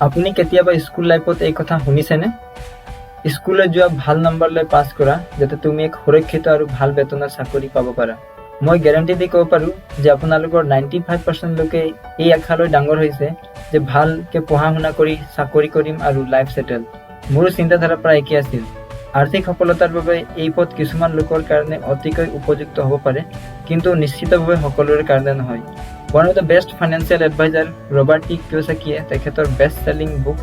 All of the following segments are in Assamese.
আপুনি কেতিয়াবা স্কুল লাইফত এই কথা শুনিছেনে? স্কুললৈ যোৱা, ভাল নম্বৰ লৈ পাছ কৰা, যাতে তুমি এক সুৰক্ষিত আৰু ভাল বেতনৰ চাকৰি পাব পাৰা। মই গেৰাণ্টি দি ক'ব পাৰোঁ যে আপোনালোকৰ 95% লোকে এই আশালৈ ডাঙৰ হৈছে যে ভালকে পঢ়া শুনা কৰি চাকৰি কৰিম আৰু লাইফ ছেটেল। মোৰো চিন্তাধাৰা প্ৰায় একে আছিল। আৰ্থিক সফলতাৰ বাবে এই পথ কিছুমান লোকৰ কাৰণে অতিকৈ উপযুক্ত হ'ব পাৰে, কিন্তু নিশ্চিতভাৱে সকলোৰে কাৰণে নহয়। One of the best financial advisor Robert T কিয়চাকিয়ে তেখেতৰ best selling book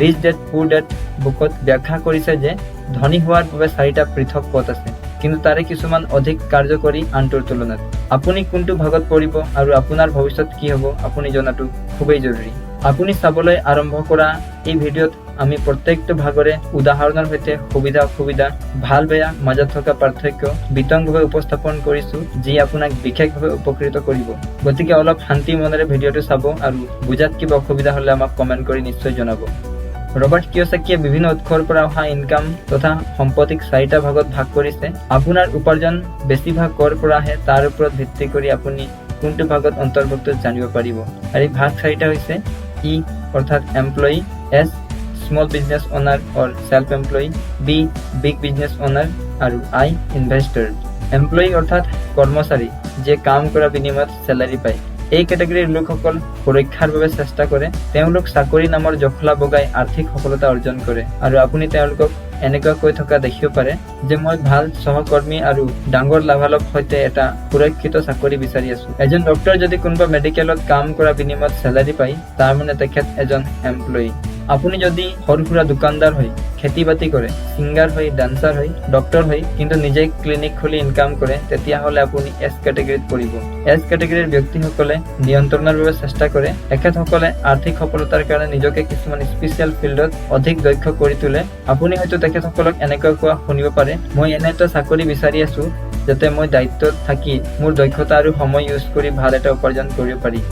Rich Dad Poor Dad বুকত ব্যাখ্যা কৰিছে যে ধনী হোৱাৰ বাবে চাৰিটা পৃথক পথ আছে, কিন্তু তাৰে কিছুমান অধিক কাৰ্যকৰী আনটোৰ তুলনাত। আপুনি কোনটো ভাগত পৰিব আৰু আপোনাৰ ভৱিষ্যত কি হ'ব, আপুনি জনাটো খুবেই জৰুৰী। আপুনি চাবলৈ আৰম্ভ কৰা এই ভিডিঅ'ত আমি প্ৰত্যেকটো ভাগৰে উদাহৰণৰ সৈতে সুবিধা অসুবিধা, ভাল বেয়া মাজত থকা পাৰ্থক্য বিতংভাৱে উপস্থাপন কৰিছো, যি আপোনাক বিশেষভাৱে উপকৃত কৰিব। গতিকে অলপ শান্তি মনেৰে ভিডিঅ'টো চাব আৰু বুজাত কিবা অসুবিধা হ'লে আমাক কমেণ্ট কৰি নিশ্চয় জনাব। ৰবাৰ্ট কিয়চাকিয়ে বিভিন্ন উৎসৰ পৰা অহা ইনকাম তথা সম্পত্তিক চাৰিটা ভাগত ভাগ কৰিছে। আপোনাৰ উপাৰ্জন বেছিভাগ ক'ৰ পৰা আহে, তাৰ ওপৰত ভিত্তি কৰি আপুনি কোনটো ভাগত অন্তৰ্ভুক্ত জানিব পাৰিব। আৰু এই ভাগ চাৰিটা হৈছে ই অৰ্থাৎ employee, S small business owner or self employee, B big business owner আৰু আই ইনভেষ্টৰ। এমপ্লয়ী অৰ্থাৎ কৰ্মচাৰী, যিয়ে কাম কৰাৰ বিনিময়ত চেলাৰী পায়। এই কেটেগৰীৰ লোকসকল সুৰক্ষাৰ বাবে চেষ্টা কৰে। তেওঁলোক চাকৰি নামৰ জখলা বগাই আৰ্থিক সফলতা অৰ্জন কৰে আৰু আপুনি তেওঁলোকক এনেকুৱা কৈ থকা দেখিব পাৰে যে মই ভাল সহকৰ্মী আৰু ডাঙৰ লাভালাভ সৈতে এটা সুৰক্ষিত চাকৰি বিচাৰি আছো। এজন ডক্তৰ যদি কোনোবা মেডিকেলত কাম কৰাৰ বিনিময়ত চেলাৰী পায়, তাৰ মানে তেখেত এজন এমপ্লয়ী। আপুনি যদি সৰু সুৰা দোকানদাৰ হৈ, খেতি বাতি কৰে, ছিংগাৰ হৈ, ডান্সাৰ হৈ, ডক্তৰ হৈ, কিন্তু নিজে ক্লিনিক খুলি ইনকাম কৰে, তেতিয়াহ'লে আপুনি এছ কেটেগৰীত পৰিব। এছ কেটেগৰীৰ ব্যক্তিসকলে নিয়ন্ত্ৰণৰ বাবে চেষ্টা কৰে। এখেতসকলে আৰ্থিক সফলতাৰ কাৰণে নিজকে কিছুমান স্পেচিয়েল ফিল্ডত অধিক দক্ষ কৰি তোলে। আপুনি হয়তো তেখেতসকলক এনেকুৱা কোৱা শুনিব পাৰে, মই এনে এটা চাকৰি বিচাৰি আছো যাতে মই দায়িত্বত থাকি মোৰ দক্ষতা আৰু সময় ইউজ কৰি ভাল এটা উপাৰ্জন কৰিব পাৰি।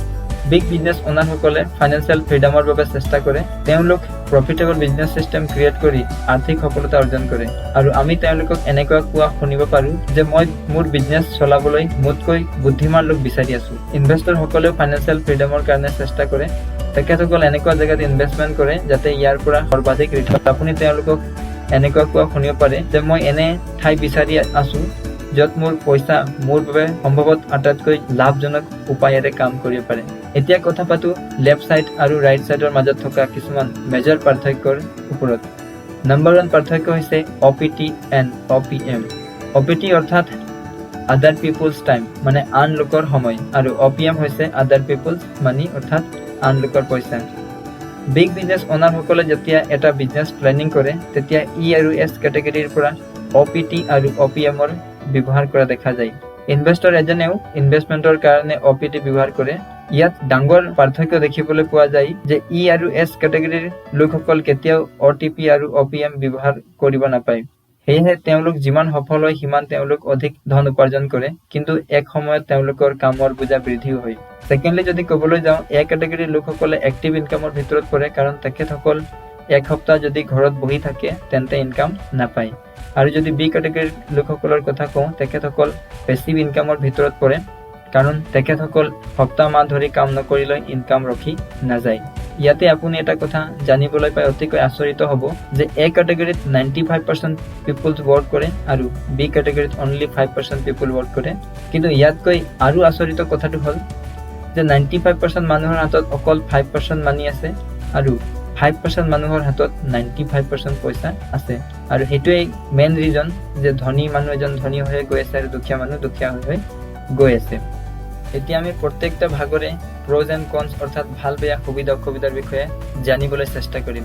বিগ বিজনেছ অনাৰসকলে ফাইনেন্সিয়েল ফ্ৰীডমৰ বাবে চেষ্টা কৰে। তেওঁলোক প্ৰফিটেবল বিজনেছ চিষ্টেম ক্ৰিয়েট কৰি আৰ্থিক সফলতা অৰ্জন কৰে আৰু আমি তেওঁলোকক এনেকুৱা কোৱা শুনিব পাৰো যে মই মোৰ বিজনেছ চলাবলৈ মোতকৈ বুদ্ধিমান লোক বিচাৰি আছো। ইনভেষ্টৰসকলেও ফাইনেন্সিয়েল ফ্ৰীডমৰ কাৰণে চেষ্টা কৰে। তেখেতসকল এনেকুৱা জেগাত ইনভেষ্টমেণ্ট কৰে যাতে ইয়াৰ পৰা সৰ্বাধিক ৰিটাৰ্ণ। আপুনি তেওঁলোকক এনেকুৱা কোৱা শুনিব পাৰে যে মই এনে ঠাই বিচাৰি আছো য'ত মোৰ পইচা মোৰ বাবে সম্ভৱত আটাইতকৈ লাভজনক উপায়েৰে কাম কৰিব পাৰে। এতিয়া কথা পাতো লেফ্ট চাইড আৰু ৰাইট চাইডৰ মাজত থকা কিছুমান মেজৰ পাৰ্থক্যৰ ওপৰত। নম্বৰ ওৱান পাৰ্থক্য হৈছে O' P T and O' P M. O' P T অৰ্থাৎ আদাৰ পিপুলছ টাইম, মানে আন লোকৰ সময়, আৰু অ' পি এম হৈছে আদাৰ পিপুলছ মানি, অৰ্থাৎ আন লোকৰ পইচা। বিগ বিজনেছ অনাৰসকলে যেতিয়া এটা বিজনেছ প্লেনিং কৰে, তেতিয়া ই আৰু এছ কেটেগৰীৰ পৰা অ' পি টি আৰু অ' পি এমৰ ব্যৱহাৰ কৰা দেখা যায়। ইনভেষ্টৰ এজনেও ইনভেষ্টমেণ্টৰ কাৰণে অ' পি টি ব্যৱহাৰ কৰে। ইয়াত ডাঙৰ পাৰ্থক্য দেখিবলৈ পোৱা যায় যে ই আৰু এছ কেটেগৰীৰ লোকসকল কেতিয়াও অ' টি পি আৰু অ' পি এম ব্যৱহাৰ কৰিব নাপায়। সেয়েহে তেওঁলোক যিমান সফল হয়, সিমান তেওঁলোক অধিক ধন উপাৰ্জন কৰে, কিন্তু এক সময়ত তেওঁলোকৰ কামৰ বোজা বৃদ্ধিও হয়। ছেকেণ্ডলি যদি ক'বলৈ যাওঁ, এ কেটেগৰীৰ লোকসকলে এক্টিভ ইনকামৰ ভিতৰত পৰে, কাৰণ তেখেতসকল এক সপ্তাহ যদি ঘৰত বহি থাকে, তেন্তে ইনকাম নাপায়। আৰু যদি বি কেটেগৰীৰ লোকসকলৰ কথা কওঁ, তেখেতসকল পেচিভ ইনকামৰ ভিতৰত পৰে, কাৰণ তেখেতসকল সপ্তাহ মাহ ধৰি কাম নকৰিলে ইনকাম ৰখি নাযায়। ইয়াতে আপুনি এটা কথা জানিবলৈ পাই অতিকৈ আচৰিত হ'ব যে এ কেটেগৰীত 95% পিপুলছ ৱৰ্ক কৰে আৰু বি কেটেগৰীত অনলি 5% পিপুল ৱৰ্ক কৰে। কিন্তু ইয়াতকৈ আৰু আচৰিত কথাটো হ'ল যে 95% মানুহৰ হাতত অকল 5% মানি আছে আৰু 5% মানুহৰ হাতত 95% পইচা আছে। আৰু সেইটোৱেই মেইন ৰিজন যে ধনী মানুহ এজন ধনী হৈ গৈ আছে আৰু দুখীয়া মানুহ দুখীয়া হৈ হৈ গৈ আছে। এতিয়া আমি প্ৰত্যেকটা ভাগৰে প্ৰজ এণ্ড কনছ, অৰ্থাৎ ভাল বেয়া, সুবিধা অসুবিধাৰ বিষয়ে জানিবলৈ চেষ্টা কৰিম।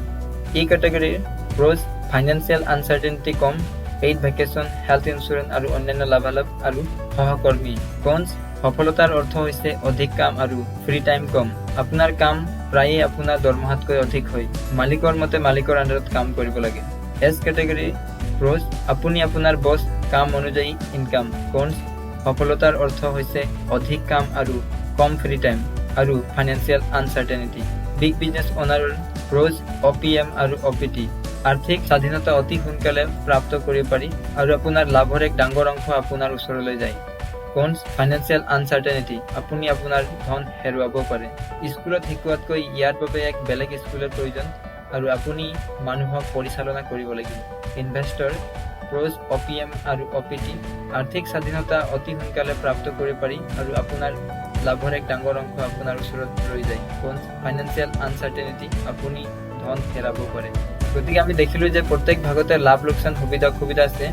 এই কেটেগৰীৰ প্ৰজ: ফাইনেন্সিয়েল আনচাৰ্টেনিটি কম, পেইড ভেকেশ্যন, হেল্থ ইঞ্চুৰেঞ্চ আৰু অন্যান্য লাভালাভ আৰু সহকৰ্মী। কনছ: সফলতাৰ অৰ্থ হৈছে অধিক কাম আৰু ফ্ৰী টাইম কম। আপোনাৰ কাম প্ৰায়ে আপোনাৰ দৰমহাতকৈ অধিক হয়। মালিকৰ মতে মালিকৰ আণ্ডাৰত কাম কৰিব লাগে। এছ কেটেগৰী প্ৰজ: আপুনি আপোনাৰ বছ, কাম অনুযায়ী ইনকাম। কনছ: সফলতাৰ অৰ্থ হৈছে অধিক কাম আৰু কম ফ্ৰী টাইম আৰু ফাইনেন্সিয়েল আনচাৰ্টেনিটি। বিগ বিজনেছ অনাৰৰ প্ৰজ: অ' পি এম আৰু অ' পি টি। আৰ্থিক স্বাধীনতা অতি সোনকালে প্ৰাপ্ত কৰিব পাৰি আৰু আপোনাৰ লাভৰ এক ডাঙৰ অংশ আপোনাৰ ওচৰলৈ যায়। কনছ, ফাইনেন্সিয়েল আনচাৰ্টেনিটি, আপুনি আপোনাৰ ধন হেৰুৱাব পাৰে। স্কুলত শিকোৱাতকৈ ইয়াৰ বাবে এক বেলেগ স্কুলৰ প্ৰয়োজন আৰু আপুনি মানুহক পৰিচালনা কৰিব লাগিব। ইনভেষ্টৰ। প্ৰ'জ, অপিএম আৰু অপিটি। আৰ্থিক স্বাধীনতা অতি সোনকালে প্ৰাপ্ত কৰিব পাৰি আৰু আপোনাৰ লাভৰ এক ডাঙৰ অংশ আপোনাৰ ওচৰত ৰৈ যায়। কনছ, ফাইনেন্সিয়েল আনচাৰ্টেনিটি, আপুনি ধন হেৰাব পাৰে। গতিকে আমি দেখিলো যে প্ৰত্যেক ভাগতে লাভ, লোকচান, সুবিধা, অসুবিধা আছে।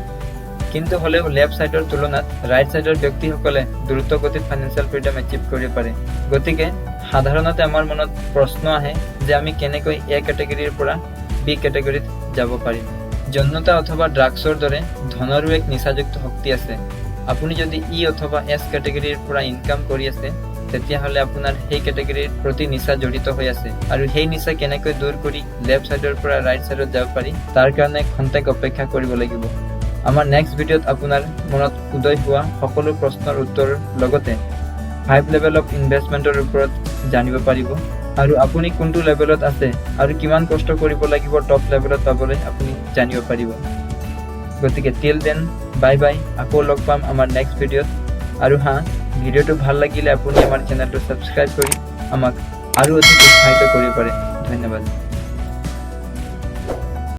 কিন্তু হ'লেও লেফ্ট ছাইডৰ তুলনাত ৰাইট ছাইডৰ ব্যক্তিসকলে দ্ৰুত গতিত ফাইনেন্সিয়েল ফ্ৰীডম এচিভ কৰিব পাৰে। গতিকে সাধাৰণতে আমাৰ মনত প্ৰশ্ন আহে যে আমি কেনেকৈ এ কেটেগৰীৰ পৰা বি কেটেগৰীত যাব পাৰিম? যৌনতা অথবা ড্ৰাগছৰ দৰে ধনৰো এক নিচাযুক্ত শক্তি আছে। আপুনি যদি ই অথবা এছ কেটেগৰীৰ পৰা ইনকাম কৰি আছে, তেতিয়াহ'লে আপোনাৰ সেই কেটেগৰীৰ প্ৰতি নিচা জড়িত হৈ আছে আৰু সেই নিচা কেনেকৈ দূৰ কৰি লেফ্ট ছাইডৰ পৰা ৰাইট ছাইডত যাব পাৰি, তাৰ কাৰণে খন্তেক অপেক্ষা কৰিব লাগিব। আমাৰ নেক্সট ভিডিঅ'ত আপোনাৰ মনত উদয় হোৱা সকলো প্ৰশ্নৰ উত্তৰৰ লগতে ফাইভ লেভেল অফ ইনভেষ্টমেণ্টৰ ওপৰত জানিব পাৰিব আৰু আপুনি কোনটো লেভেলত আছে আৰু কিমান কষ্ট কৰিব লাগিব টপ লেভেলত পাবলৈ, আপুনি জানিব পাৰিব। গতিকে টিল then, bye bye. আকৌ লগ পাম আমাৰ নেক্সট ভিডিঅ'ত। আৰু হা, ভিডিঅ'টো ভাল লাগিলে আপুনি আমাৰ চেনেলটো ছাবস্ক্ৰাইব কৰি আমাক আৰু অধিক উৎসাহিত কৰিব পাৰে। ধন্যবাদ।